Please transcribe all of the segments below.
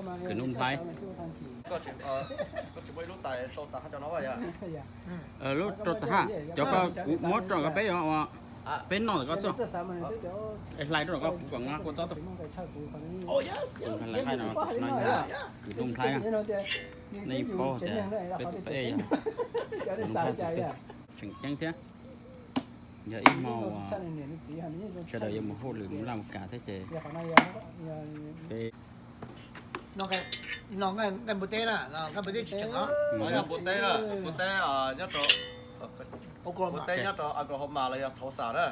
Kwv Nplhaib. Lub rau tas haj, cov ko kuv muab rau koj peb, peb noj ntawm koj xwb. Hlais rau koj kuv kom nqa kua txob tuaj. Kwv Nplhaib no, nej yeej paub tias peb tus peb yog Kwv Nplhaib tus twg tseem ceeb thiab. Yog ib hmo uas sawv daws yuav mus hauj lwm mus laj mus kam thiab ces peb nqaij npua teb na, nqaij npua teb tsis tseem os. Npua teb na, npua teb nyob rau, npua teb nyob rau Oklahoma los yog Tulsa na.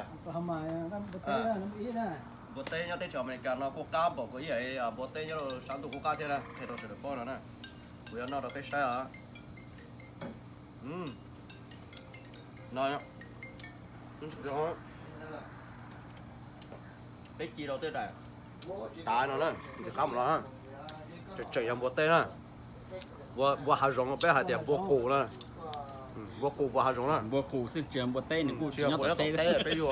Npua teb nyob teb chaws Amelikas no kuj qab npaum kuv ib yam li npua teb nyob rau sab ntuj kuj qab thiab na, qhia rau sawv daws paub no na. Kuv yuav noj rau peb saib os. No, peb ci rau tej daim tav no na, ntxim qab mus no na. Tseem yog npua teb na. Npua hav zoov peb hais tias npua qus na. Npua qus npua hav zoov na. Npua qus xwb, tsis yog npua teb, nws kuj tsis nyob tom teb, peb yug.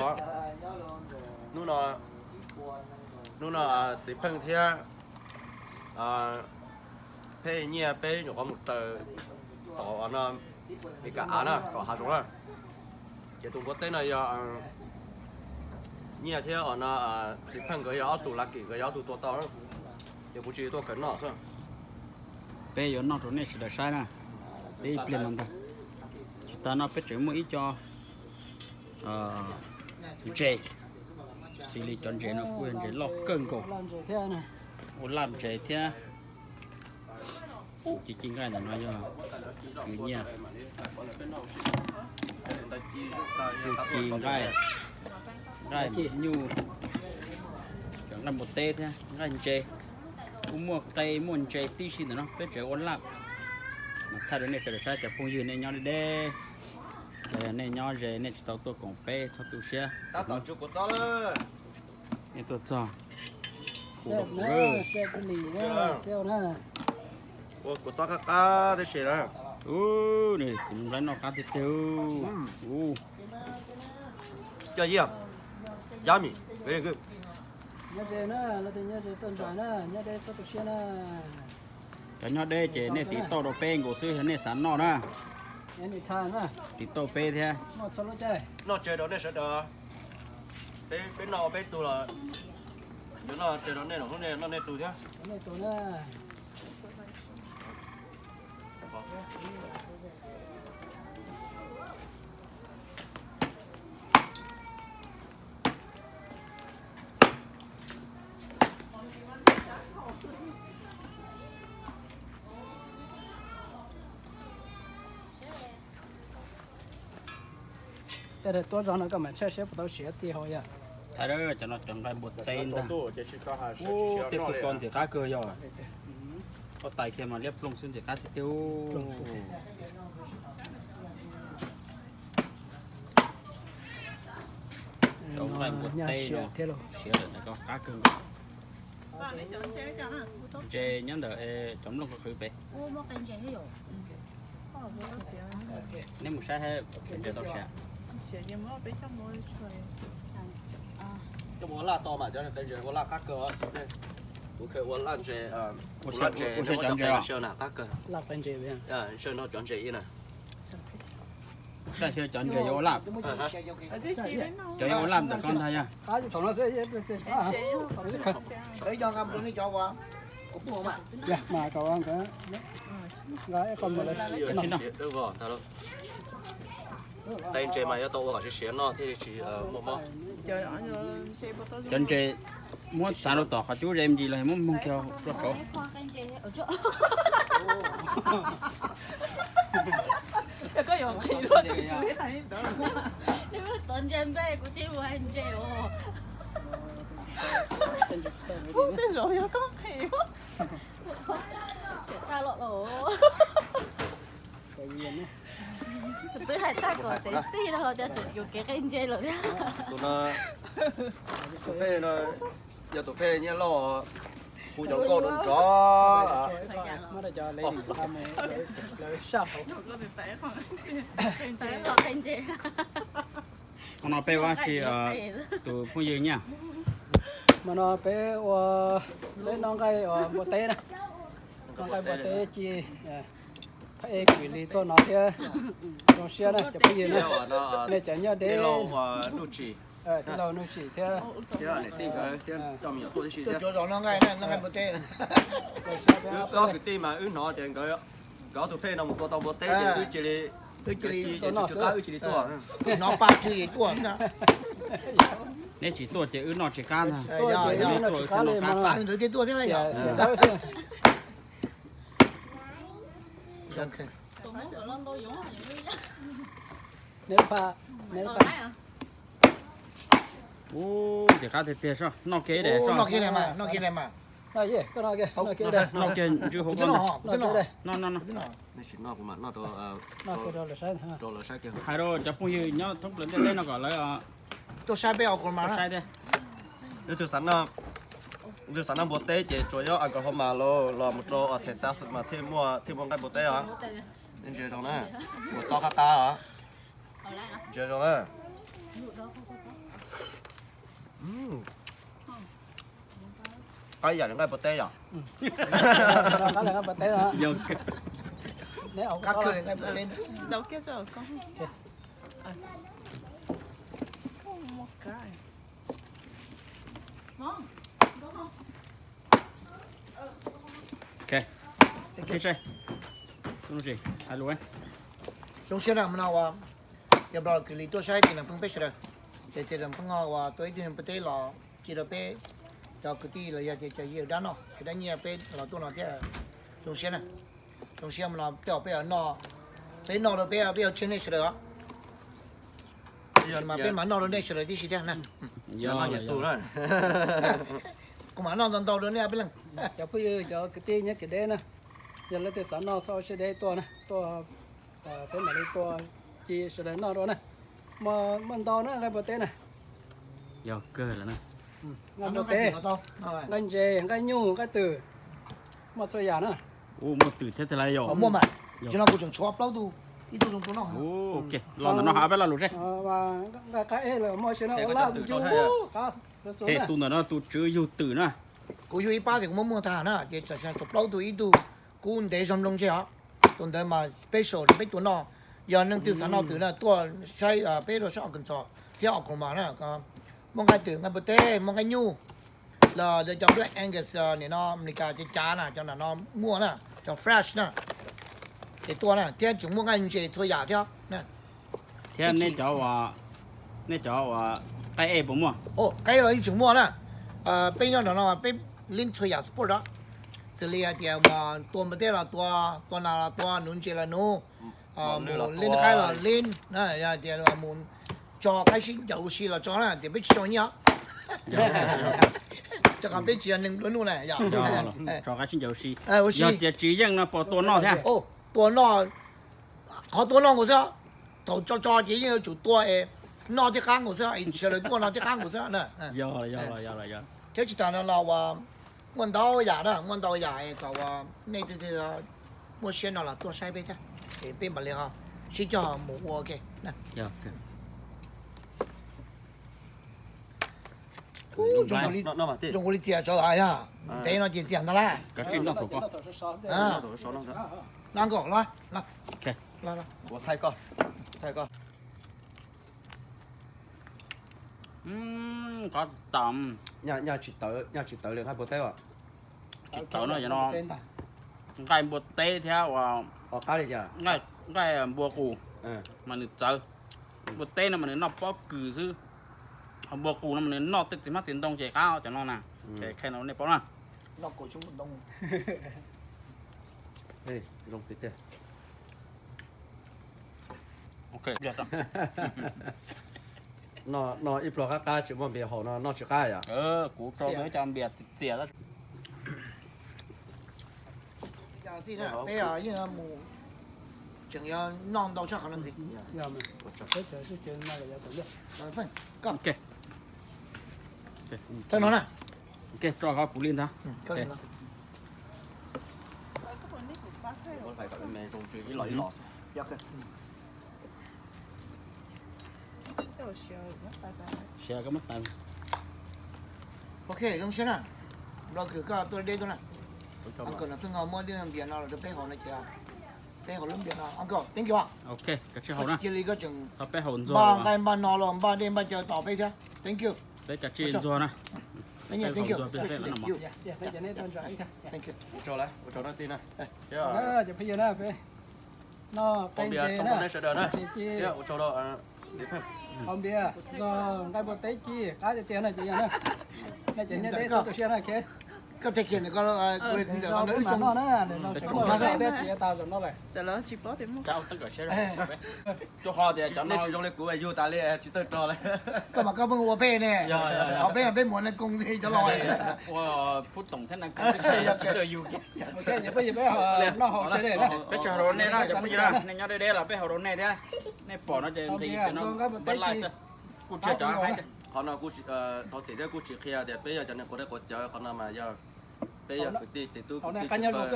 Hnub no, hnub no Txiv Pheej thiab Phej Nyiaj peb nyuam qhuav mus raws tom no Meskas av na, tom hav zoov na. Ces tus npua teb no yog Nyiaj thiab no Txiv Pheej nkawd yog ob tug, Lucky nkawd yog ob tug tua tau, ces kuv tsis tuaj khaws noj xwb. Peb yuav noj rau nej sawv daws saib na, peb ib pliag no ntag. Tsis tas no peb tseem muaj ib co ntses, xws li cov ntses no kuj yog ntses loj kawg nkaus, ua laj ntses thiab. Ci ci nqaij ntawm no yog Kwv Nyiaj, ci nqaij, nqaij nyuj, cov nqaij npua teb thiab nqaij ntses. Kuj muaj qe muaj ntses tib si ntawm no, peb tseem ua laj. Mas thaij rau nej sawv daws saib cov phooj ywg nej nyob deb deb, los yog nej nyob ze nej tsis tau tuaj koom peb txhob tu siab. Nej tuaj txog, ua kuv txob qab qab tib si na. Ub, Kwv Nplhaib noj qab tiag tiag. Ub, coj yam, yummy, very good. Cov nyob deb ces nej tiv tauj rau peb nkaus xwb yog nej xav noj na. Tiv tauj peb thiab. Noj tsev rau nej sawv daws. Peb noj peb tug los yuav noj tsev rau nej, noj nej tug thiab. Tej daim tuab zog no koj mam tshaj siab puas tau siav tiag hauv yom. Thaij cov no cov nqaij npua teb ntag. Ub, tej tug ko ntxim qab kawg yog. Koj tais kiag mas liab ploog xwb ntxim qab tiag tiag. Cov nqaij npua teb no siav lawm ntawm ko qab kawg nkaus. Ntses nyob ntawm cov nplooj qhwv pem. Neb mus saib ntses tau siav. Coj mus ua laj tau mas cov ntses ua laj qab kawg. Kuv kheev ua laj ntses, ua laj ntses, cov ntses qab kawg. Cov ntses ib na. Cov ntses yuav ua laj, cov yuav ua laj ntawm ko ntag yog. Qe ntses mas yuav tau ua kom siav siav noj thiaj li tsis muaj mob. Cov ntses muab txav rau tom qhov cub ze me ntsis los muab moog kiag rau saud. Tov ntses npe kuv thiaj ua ntses os. Tej zaum yog koj qhia. Tag los los. Twb hais tag kom tev txij los tias tseem yuav kev qe ntses lawm thiab. Tus no, tus Phej no, yog tus Phej Nyiaj Lauj, hu cov nkauj nrov nrov. Hmo no peb ua tsi tus phooj ywg Nyiaj? Hmo no peb ua, peb noj nqaij npua teb na. Noj nqaij npua teb ci, thaj ej kwv Lis tuaj no thiab. Zoo siab na cov phooj ywg na, nej cov nyob deb, tij laug Nuj Tsim thiab. Thiab niam tij nkawd thiab cov me nyuam tuaj tib si thiab. Wb ob kwv tij mas wb hnov tias nkawd, nkawd ob tug phej no mus tua tau npua teb ces wb cia li, wb cia li tsw qab wb cia li tuaj. Nov pa tsw es tuaj xwb. Neb tsis tuaj ces wb noj tsis qab ntag. Tuaj ces wb noj tsis qab li mas. Xav nkawd thiaj tuaj thiab yom. Neb pha, neb pha. Ub, ntxim qab tiag tiag soj, noj kiag ib daim soj. Noj kiag, noj kiag, noj kiag, noj kiag ntswj hauv koj. Noj kiag, noj, noj. Noj kiag rau lawv saib, hais rau cov phooj ywg nyob thoob plaws ntiaj teb no kom lawv tuaj saib peb Oklahoma saib thiab. Leej twg xav noj npua teb ces tsuas nyob Oklahoma los mus rau Texas mas thiaj muaj, thiaj muaj nqaij npua teb os. Ntsia zoo na, ua txob qab qab os. Ntsia zoo na. Qab yam li nqaij npua teb yom. Zoo siab na, hmo no uas yog Nplog kwv Lis tuaj saib txiv Nam Pheej peb sawv daws, ces txiv Nam Pheej ho uas tua ib tug npua teb los cia rau peb cov kwv tij los yog tias cov yawg dab noj, yawg dab nyiaj peb los tuaj no thiab. Zoo siab na, zoo siab hmo no tej zaum peb noj, peb noj rau peb, peb yuav tseg nej sawv daws os. Mas peb mam noj rau nej sawv daws tib si thiab na. Kuv mam noj ntau ntau rau nej ob peb leeg. Cov phooj ywg, cov kwv tij nyob kev deb na, yog leej twg xav noj txhob siab deb tuaj na, tuaj, peb mam li tua ci sawv daws noj dua na. Muaj ntau na nqaij npua teb na. Yog kawg lawm na. Nqaij npua teb, nqaij ntses, nqaij nyuj, nqaij twm, muaj txhua yam na. Ua muaj twm thiab tes lawm yom. Muaj mas, tam sim no kuv tseem tshuav plaub tug, ib tug zoo tua noj. Los ntawm no hab peb lo lus seb. Nqaij qab ej lawm muaj si no ua laj ncu qab. Tus ntawm no tus tswv yug twm na. Kuv yug ib pab ces kuv muab muag tag na, ces tshuav plaub tug, ib tug kub ntev zog nplooj ntseg os. Tus ntawd mas special rau peb tua noj. Yog neeg twg xav noj twm na tuaj saib peb rau sab Arkansas thiab Oklahoma na. Muaj nqaij twm, nqaij npua teb, muaj nqaij nyuj, los cov Black Angus nim no Amelikas cav cav na, cov no muaj na, cov fresh na. Ces tuaj na, thiab tseem muaj nqaij ntses txhua yam thiab. Thiab nej cov, nej cov uas qaib ej puas muaj? Qaib los yeej tseem muaj na. Peb nyob no peb leej txhua yam sport os. Xws li hais tias mus tua npua teb los tua, tua nas los tua, nuv ntses los nuv, mus leej qaib los leej, yog tias mus tso qaib sib ncaws ua si los tso na, tias peb tsis tso nyiaj. Rau qhov peb tsis yog neeg nplua nuj na. Tso qaib sib ncaws ua si. Yog tias tsis yeej no puas tua noj thiab? Tua noj, qhov tua noj nkaus xwb. Thaum tso tso ces yeej yuav tsum tua es noj thiab qab nkaus xwb, sawv daws tuaj noj thiab qab nkaus xwb. Thiab tsis tas no los uas muaj ntau yam na, muaj ntau yam es kom uas nej muaj siab no los tuaj saib peb thiab, es peb mam li ho sib cog mus ua ke. Zoo li txias tsawv yog ntev no ces txias ntag lauj. Noj nkaus los. Qab tawv, nyaj tsis tawv li nqaij npua teb os. Tsis tawv no, nqaij npua teb thiab uas nqaij npua qus mas nws txawv. Npua teb no mas nws noj pob kws xwb, ho npua qus no mas nws noj tej txiv hmab txiv ntoo ces qab cov no na. Ces qhia no nej paub na. Noj ib pluag qab qab tsis muaj npias haus no noj tsis qab yom. Kuv rau cov npias txias. Peb yeej mus tseem yuav noj ntau tshaj qhov no ntxiv. Thawj no na. Tso qhov kuv li ntag. Siav koj muab tais. Ok, zoo siab na. Nplog kwv koj tuaj deb tuaj na. Uncle no twb ho muab dej npias no los rau peb haus no ces peb haus lub npias no. Uncle, thank you. Ok, koj tsis haus na. Cia li koj tseem npaj nqaij npaj no los npaj dej npaj cawv tos peb thiab. Thank you. Peb cov tsis ntxuag na. Thank you. Ua tsaug na, ua tsaug na tij na. Noj qe nce na, sawv daws na. Ua tsaug rau haus npias txog nqaij npua teb ci qab tiag tiag no ces yog na. Nej cov nyob deb xub tu siab na. Koj teg kiag nws koj ua txiv ntxawm no ib tsoom no na, tsis tau zaum no lawm. Cov no tsis zoo li kuv yug tas li tsis txawj rog li. Koj mas koj pheej ua phem ne. Ho peb peb muab nej koom cov laus. Peb haus rau nej na, cov phooj ywg na, nej nyob deb deb los peb haus rau nej thiab. Nej pom no ces nqis no, kuj tsis, qhov no thaum txiv thiab kuj tsis qhia tias peb yog cov neeg quav dej quav cawv, qhov no mas yog peb yog kwv tij txiv tub kwv tij sawv daws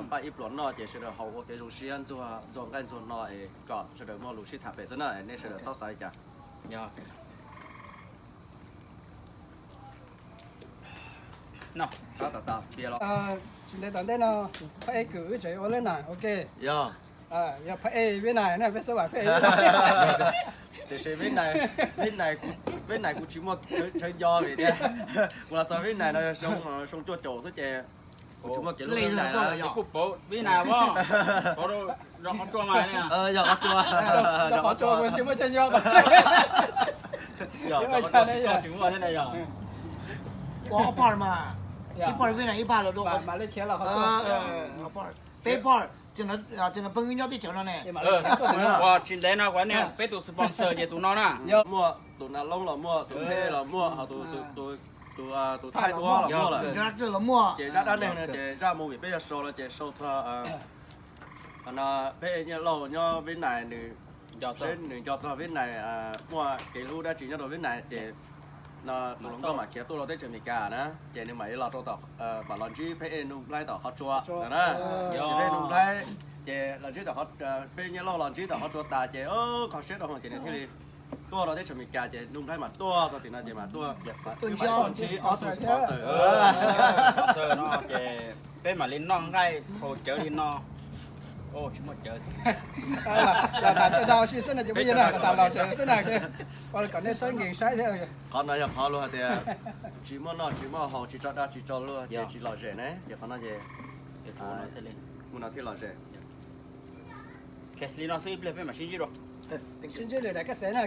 npaj ib pluas noj ces sawv daws haus ua kev zoo siab ntxuag nqaij ntxuag no es kom sawv daws muaj lus sib tham pem xwb na, nej sawv daws txhob xav li cas. Tsis ntev tom ntej no phab ej kwm wb tseem ua leb nais ua ke. Yog, yog phab ej Vib Nais na, peb xub vam phab ej. Tiam sis Vib Nais, Vib Nais kuv tsis muaj chaw nco vim tias kuv los txog Vib Nais no xyoo cuaj caum xwb ces kuv tsis muaj kev hlub Vib Nais. Kuj pov Vib Nais, pov rau qhov tsua mas. Yog qhov tsua, yog qhov tsua tsis muaj chaw nco. Yog tsis muaj thiab yog. Ua ob pab mas, ib pab Vib Nais ib pab los dua, peb pab, ces no peb nyob teb chaws no ne. Ua tsis ntev no kuv niag peb tus sponsor ces tus no na. Muaj tus Nas Loob los muaj, tus Phej los muaj, ho tus Thaib Duab los muaj lawm. Ces zaj dab neeg no ces zaj movie peb yuav sau no ces sau txog no, Phej Nyiaj Lauj nyob Vib Nais, nws nco txog Vib Nais muaj kev hlub dab tsi nyob rau Vib Nais ces no tus hluas nkauj mam khiav tuaj rau teb chaws Amelikas na, ces nws mam li los rau tom, mam los ntsib Phej Nuj Nplaib tom qhov tsua na. Ces Phej Nuj Nplaib ces los ntsib tom, Phej Nyiaj Lauj los ntsib tom qhov tsua tas ces kho siab dhau ces nws thiaj li tuaj rau teb chaws Amelikas ces Nuj Nplaib mam tuaj txog tim no ces mam tuaj, tuaj ntsib ob tug sponsor no ces peb mam li noj nqaij haus cawv li no. Tsis muaj cawv. Los tham txog ua si xwb no ces peb los tham los cawv xwb na, kom nej txhob nkees saib thiab. Qhov no yog qhov luag hais tias tsis muaj noj tsis muaj haus, tsis tso dag tsis tso luag ces tsis lom zem ne, ces qhov no ces mus no thiaj lom zem. Li no xwb ib pliag peb mam sib ntsib dua. Sib ntsib lwm daim kaj xev na.